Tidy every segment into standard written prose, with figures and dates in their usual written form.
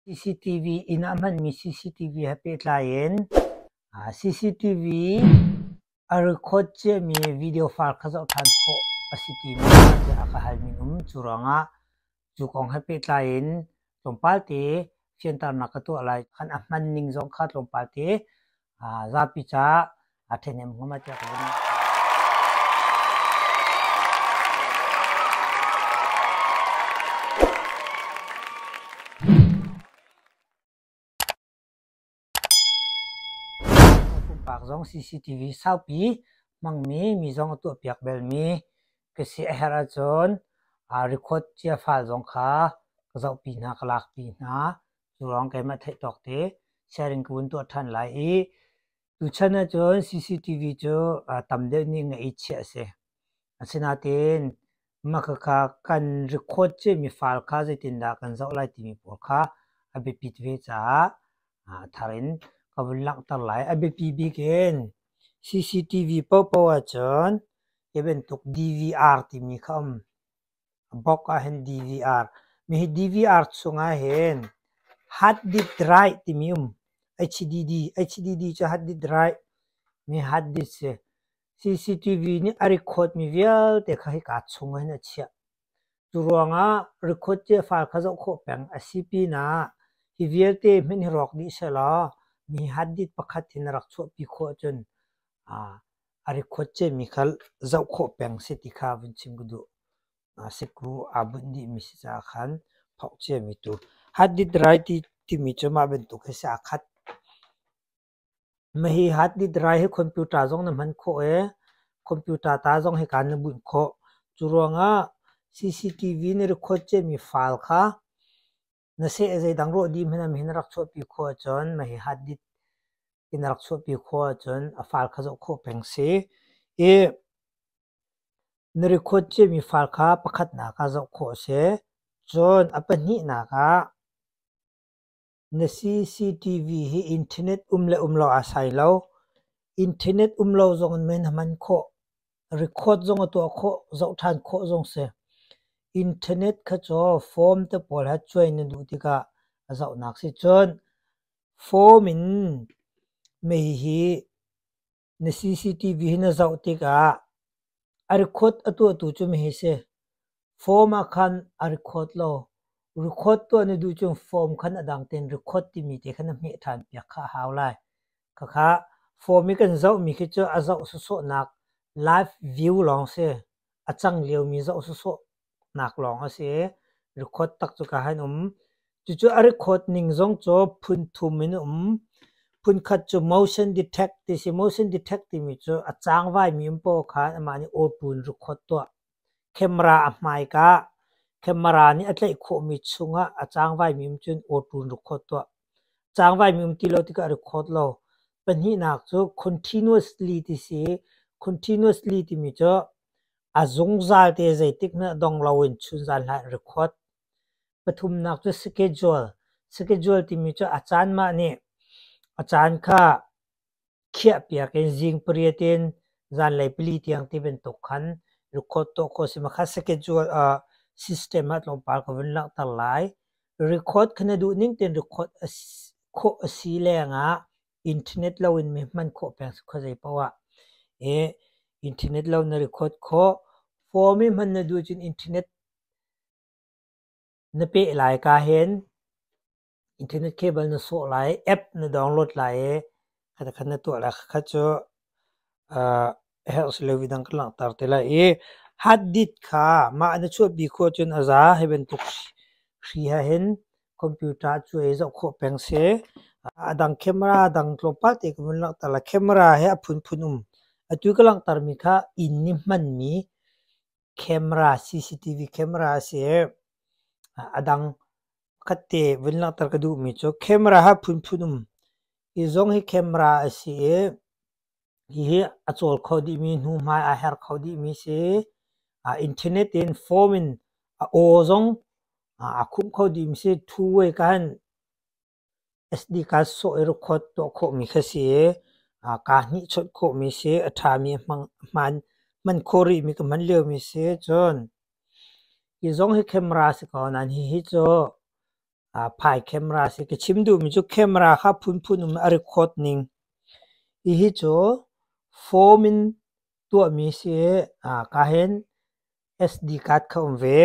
CCTV inn ah hmanmi CCTV he pehtlai in CCTV a record ciami video file kha zoh ṭhan khawh a si ti maw tiah a ka halmi an um. Cu ruangah cu kong he pehtlai in tlawmpal te fianternak ka tuah lai. Khan a hman ning zong kha tlawmpal te zapi caah a ṭhahnem hnga ma tiah ka zumh. Pumpak zong CCTV saupi hmangmi mi zong a tuahpiak belmi ka si a herh ahcun record cia file zong kha ka zohpi hna, ka lakpi hna. Cu ruang keimah theih tawk te sharing ka vun tuah ṭhan lai i tuchan ahcun CCTV cu tam deuh nih ngeih i chiah a si. Asinain mah khakha kan record ciami file kha zeitindah kan zoh lai timi pawl kha a biapit ve caah a thar in ka vun langhter lai. A biapi bik in CCTV paohpaoh ahcun hi bantuk DVR timi kha a um. Bok ahhin DVR. Mihi DVR chungah hin hard disk drive timi um. HDD. HDD cu hard disk drive mi hard disk si. CCTV nih a record mi vialte kha hika chung ah hin a chiah. Cu ruangah record cia file kha zoh khawh peng a si pinah hi vialte hmanh hi rawk dih sehlaw mi hard disk pakhat hin a rak chuahpi khawh ahcun a record ciami kha zoh khawh peng si ti kha vun chim ka duh. Sikru aa bunh dihmi si caah khan phawk ciami tu. Hard disk drive timi cu mah bantuk hi si aa khat. Mahhi hard disk drive hi computer zong na hman khawh i computer ta zong hika na bunh khawh. Cu ruangah CCTV na record ciami file kha Na seh zeidang ruah dih hmanh ah mihin na rak chuahpi khawh ahcun mahhi hard disk in na rak chuahpi khawh ahcun a file kha zoh khawh peng si. I na record ciami file kha pakhatnak ah zoh khawh a si. Cun a pahnihnak ah na CCTV hi internet um le um lo aa sai lo. Internet um lo zong in mei na hman khawh. Record zong a tuah khawh, zoh ṭhan khawh zong si. Internet kha cu form te pawl he cuai na duh tikah a zohnak si. Cun form in mei hi na CCTV hi na zoh tikah a record a tuahtu cu mei si. Form ah khan a record lo. Record tuah na duh cun form khan a dang tein record timi te kha na hmeh ṭhan piak kha a hau lai. Khakha form i kan zohmi khi cu a zoh sawsawhnak live view lawng si. A cang liomi zoh sawsawhnak lawng a si i record tak cu ka han um. Cucu a record ning zong cu phun thum in a um. Phun khat cu motion detect ti si. Motion detect timi cu a cangvaimi um paoh khan amah nih auto in record tuah. Camera a hmaika camera nih a tlaih khawhmi chungah a cangvaimi um cun auto in record tuah. Cangvaimi um ti lo tikah record lo. Pahnihnak cu continuously ti si. Continuously timi cu a zungzal te zeitik hmanh ah dong loin chunzan hlan record. Pathumnak cu schedule. Schedule timi cu a caan mah nih a caan kha khiahpiak in zing pariat in zanlei pali tiang ti bantuk khan record tuah khawh a si. Mah kha schedule system ah tlawmpal ka vun langhter lai. Record kha na duh ning tein record khawh a si lengah internet loin mi hman khawh peng si khuazei paoh ah. I internet lo na record khawh. Form i hman na duh cun internet na peh lai ka hin Internet cable na sawh lai, app na download lai i khatkhat na tuah lai. Khakhat cu herh si lo dang kan langhter te lai i hard disk kha mah na chuahpi khawh cun a za. Hi bantuk hri he hin computer cu ei zoh khawh peng si. A dang camera dang tlawmpal te ka vun langhter lai. Camera hi a phunphun um. Atu ka langhtermi kha inn i hmanmi camera, CCTV camera a si i a dang Pakhatte vun langhter ka duhmi cu camera ha phunphun um. Hi zong hi camera a si i hihi a cawl kho dihmi hnuhmai aa her kho dihmi si. Internet in phone in a aw zong aa khumh kho dihmi si. Two way ka han SD card sawh i record tuah khawhmi kha si i kaa hnih chawnh khawhmi si. A ṭhami hman hman khawh rihmi ka hman liomi si. Cun hi zong hi camera a si ko nain hihi cu. Phai camera a si. Ka chim duhmi cu camera kha phunphun um a record ning. Hihi cu form in tuahmi si i ka hin SD card kha um ve.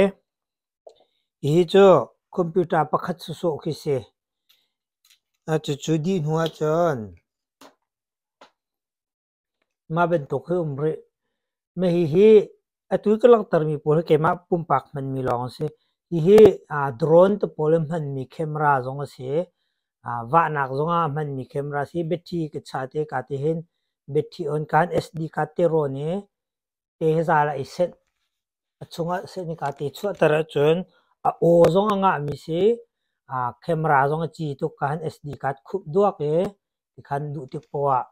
Hihi cu computer pakhat sawsawh khi si. Cucu dih hnu ahcun mah bantuk hi um rih. Mah hihi atu i ka langhtermi pawl hi keimah pumpak hmanmi lawng a si. Hihi drone te pawl in hmanmi camera zong a si. Vahnak zongah hmanmi camera a si. Battery ka cha te ka ti hin battery on kan SD card te rawn i te hi zal ah i senh. A chungah senh i ka te chuahter ahcun a aw zong a ngahmi si. Camera zong a ci tuk ka han SD card khup duak i tikhan duh tik poah ah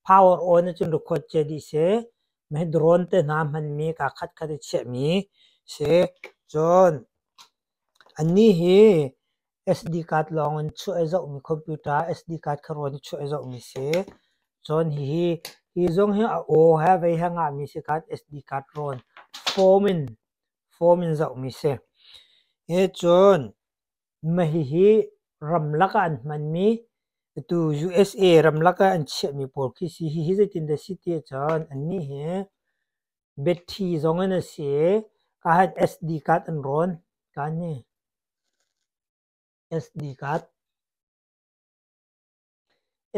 power on ahcun record cia dih si. Mah hi drone te hna hmanmi kaa khatkhat i chiahmi si. Cun annih hi SD card lawng in chuah i zohmi computer SD card kha rawn i chuah i zohmi si. Cun hihi hi zong hi a aw he vei he ngahmi si khan SD card rawn form in zohmi si. Hi cun mah hihi ramlak ah an hmanmi atu USA ramlak ah an chiahmi pawl khi si. Hihi zeitindah si ti ahcun annih hi battery zong in a si i ka han SD card an rawn. Ka ni. SD card.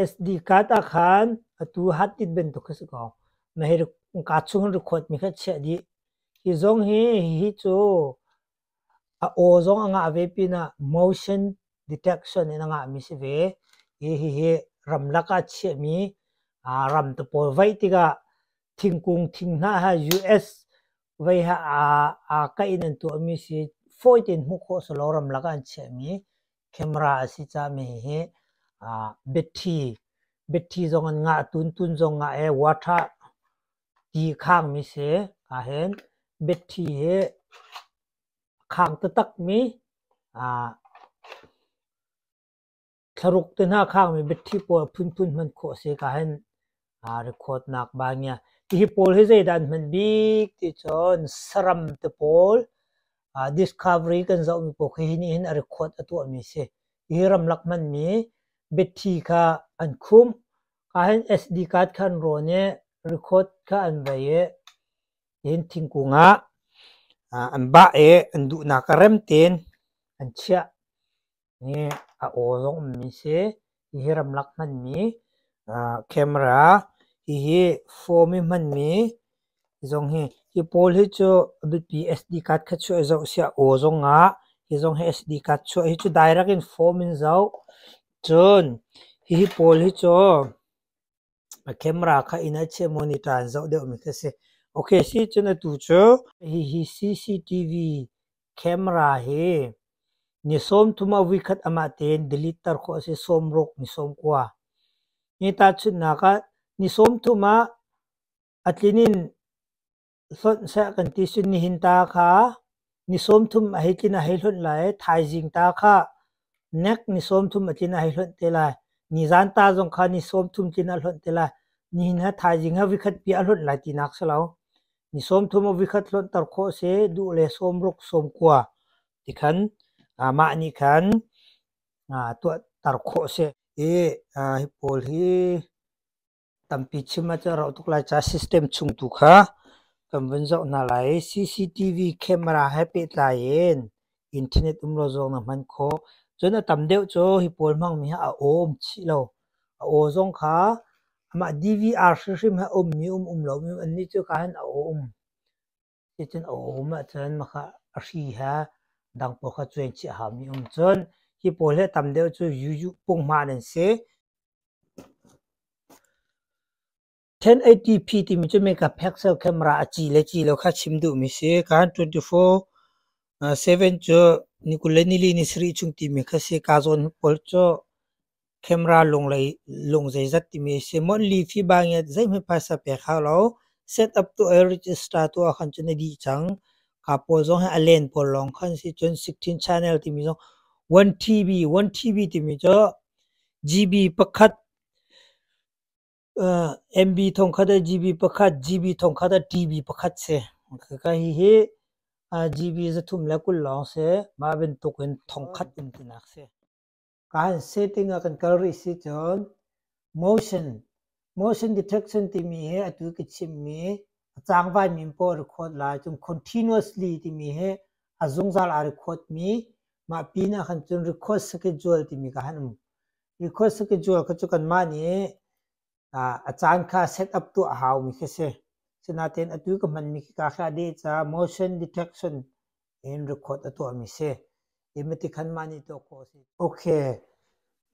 SD card ah khan atu hard disk bantuk khi si ko. Na hei kaa chung in record mi kha chiah dih. Hi zong hi hihi cu a aw zong a ngah ve pinah motion detection in a ngahmi si ve. Hi hihi ramlak ah chiahmi ram te pawl vaih tikah thingkung thinghnah ha US vei ha aa kaih in an tuahmi si. Fawi tein hmuh khawh si lo ramlak ah an chiahmi camera a si caah mi hi battery battery zong an ngah tun zong ngah i water ti khangmi si ahhin battery hi khang taktakmi thlaruk te hna khangmi battery pawl a phunphun hman khawh a si ka hin record nak ba ngia. Hi pawl hi zeidah an hman bik ti cun saram te pawl discovery kan zohmi pawl khi hi nih hin a record a tuahmi si. Hi ramlak hmanmi battery kha an khumh. Ka hin SD card kha an rawn i record kha an vei i hin thingkung ah an bah i an duhnak a rem tein an chiah. Hi a aw zong ummi si. Hihi ramlak hmanmi camera, hihi form i hmanmi zong hi. Hi pawl hi cu a biapi SD card kha chuah i zoh siah aw zong ah hi zong hi SD card chuah hi cu direct in form in zoh. Cun hihi pawl hi cu a camera kha inn ah chiah monitor an zoh deuhmi khi a si. Okay si cun atu cu hihi CCTV camera hi ni 30 ah vuikhat amah tein delete ter khawh a si 60 ni 90. Hi tahchunhnak ah ni 30 ah a tlin in hlonh seh kan ti cun nihin ta kha ni 30 a hei tlin a hei hlonh lai i thaizing ta kha nek ni 30 a tlin a hei hlonh te lai. Nizan ta zong kha ni 30 tlin a hlonh te lai. Nihin ha thaizing ha vikhat pi a hlonh lai tinak si lo. Ni 30 a vikhat hlonhter khawh si duh le 60 90 ti khan mah nih khan tuahter khawh si. Hi hi pawl hi Tampi chim ahcun a rauh tuk lai caah system chung tu kha kan vun zoh hna lai. CCTV camera he pehtlai in internet um lo zong na hman khawh. Cun a tam deuh cu hi pawl hmangmi hi a aw um chih lo. A aw zong kha amah DVR hrimhrim he ummi um um lomi annih cu ka hin a aw um. Cuticun a um ahcun maka a hri he dang pawl kha cuai chih a haumi um. Cun hi pawl hi tam deuh cu yuyu punghman an si. 1080p timi cu megapixel camera a ci le ci lo kha chim duhmi si. Kan 24/7 cu ni 24 ni sarih chung timi kha si. Ka zawn pawl cu camera lunglei lung zeizat timi a si. Monthly fee bangin zeihmanh phaisa pek hau lo. Set up tuah i register tuah khan cun a dih cang. Ka pawl zong hi a len pawl lawng khan si. Cun 16 channel timi zong 1 TB 1 TB timi cu GB pakhat MB thongkhat ah GB pakhat, GB thongkhat ah TB pakhat si. Ka hihi. GB 320 lawng si. Mah bantuk in 1000 um tinak si. Kan setting ah kan kal rih si cun motion motion detection timi hi atu ka chimmi a cangvai min paoh record lai cun continuously timi hi a zungzal aa record mi mah pin ah khan cun record schedule timi ka han um. Record schedule kha cu kanmah nih a caan kha set up tuah a haumi khi si. Sinain atu ka hmanmi khi ka kha deh ca motion detection in record a tuahmi si. I mati khan mah nih tuah khawh a si. Okay.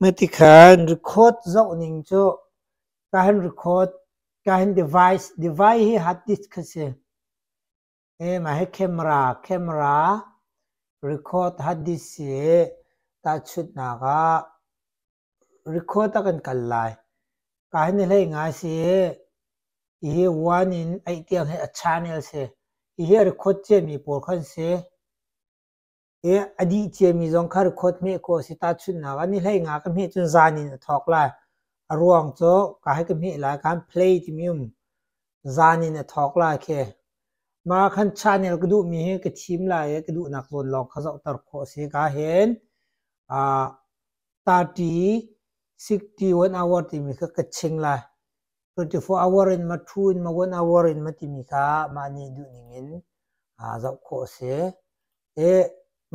Mati khan record zoh ning cu ka han record ka han device device hi hard disk kha si. E mah hi camera camera record hard disk si tahchunhnak ah record a kan kal lai. Ka hin i hlei ngai si. Hihi one in eih tiang hi a channel si. Hihi a record ciami pawl khan si. Hi a dih ciami zong kha record hmeh khawh a si. Tahchunhnak ah ni hlei nga ka hmeh cun zan in a thawk lai. A ruang cu ka hei ka hmeh lai khan play timi um. Zan in a thawk lai khi. Mah khan channel ka duhmi hi ka thim lai i ka duhnak zawn lawng kha zohter khawh a si. Ka hin 30, 60, 1 hour timi kha ka ching lai. 24 hour in ma 2 in ma 1 hour in ma timi kha mah nih duhning in zoh khawh a si. I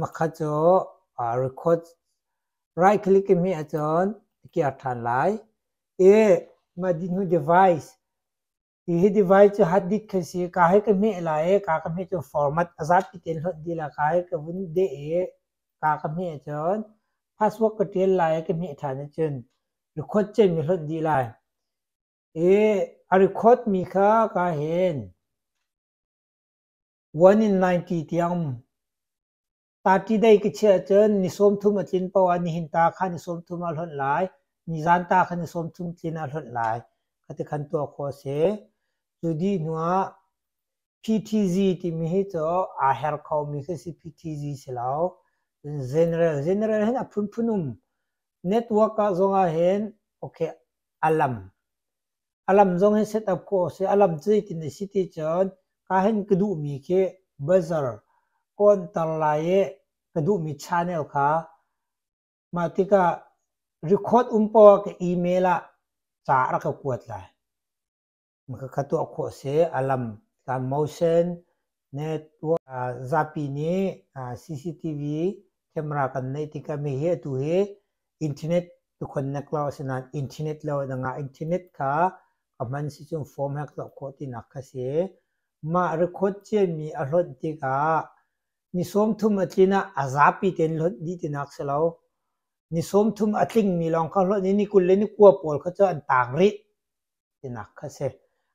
makha cu record right click in hmeh ahcun a kiar ṭhan lai. I mah dih hnu device Hihi device cu hard disk khi si. Ka hi ka hmeh lai i ka ka hmeh cu format a zapi tein hlonh dih lai. Ka hi ka vun deh i ka ka hmeh ahcun password ka ṭial lai i ka hmeh ṭhan ahcun record ciami hlonh dih lai. I a record mi kha ka hin 1 in 90 tiang um. Party day ka chiah ahcun ni 30 a tlin paoh ah nihin ta kha ni 30 ah hlonh lai, nizan ta kha ni 30 tlin ah hlonh lai. Khati khan tuah khawh a si. Cu dih hnu ah PTZ timi hi cu aa her khomi khi si PTZ si lo. Cun general, general hin a phunphun um. Network ah zong ah hin okay a lam. A lam zong hi set up khawh a si. A lam cu zeitin a si ti cun ka hin ka duhmi khi buzzer kawnter lai i ka duhmi channel kha mah tikah record um poah ah ka email ah ca a rak ka kuat lai. Khakha tuah khawh a si. A lam ka motion network zapi nih CCTV camera kan neih tikah mi hi atu hi internet tu connect lo asinain internet lo na ngah. Internet kha ka hman si cun form he ka zoh khawh tinak kha si. Mah record ciami a hlonh tikah ni 30 a tlin ah a zapi tein hlonh dih tinak si lo. Ni 30 a tlingmi lawng kha hlonh i ni 20 le ni 9 pawl kha cu an taang rih tinak kha si.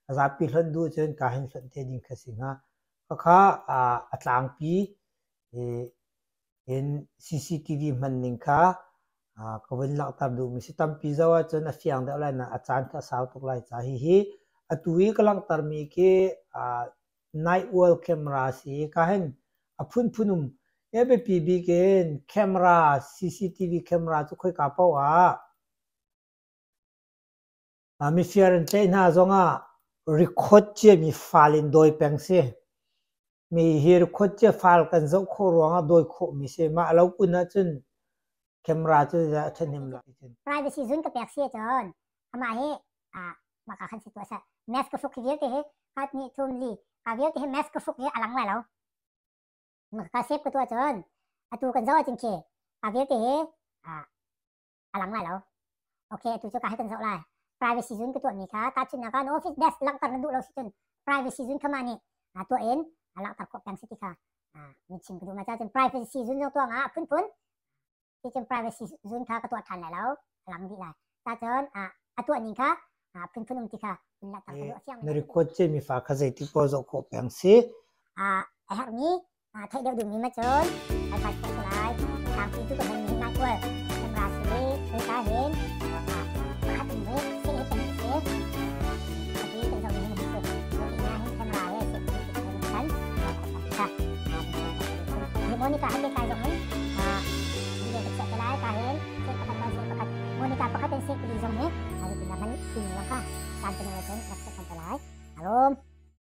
A zapi hlonh duh cun ka hin hlonh te ding kha si hnga. Khakha a tlangpi in CCTV hman ning kha ka vun langhter duhmi si. Tampi zoh ahcun a fiang deuh lai nain a caan kha a sau tuk lai caah hihi atu i ka langhtermi khi night world camera a si i ka hin a phunphun um. A biapi bik in camera, CCTV camera cu khoika paoh ah Mifir an tlaih hna zongah record ciami file in dawi peng si. Mi hi record cia file kan zoh khawh ruangah dawi khawhmi si. Mah lo kun ahcun camera cu a ṭhahnem lo. Privacy zun ka pek si ahcun amah hi mah ka khan si tuah seh. Mask ka hruk hi vialte hi khat hnih thum li ka vialte hi mask ka hruk hi a lang lai lo. Ka save ka tuah cun atu kan zoh ahcun khi ka vialte hi a lang lai lo. Okay, atu cu ka hei kan zoh lai. Privacy zun ka tuahmi kha tahchunhnak ah na office desk langhter na duh lo si cun privacy zun kha mah nih tuah in langhter khawh peng si ti kha min chim ka duh ma cun privacy zun zong tuah nga a phunphun ti cun privacy zun kha ka tuah ṭhan lai lo a lang dih lai ta cun a tuah ning kha phunphun um ti kha in langhter ka duh a fiang Na record cemi fa kha zeiti paoh zoh khawh peng si. A herhmi theih deuh duhmi ma cun alfai khawh si lai. Tlangpi cu ka hmanmi hi nai camera si i hika hin pakhat in hi seh hi pahnih si. Atu i kan zohmi hin hi si. Hi hin camera he seh hi kan kha. Hi Monica han pehtlai zong hin video ka chiah te lai ka hin seh pakhat ba seh pakhat Monica pakhat in seh pali zong hi zeitindah hman timi lang kha caan kan ngei cun rak chiah than te lai. Alom.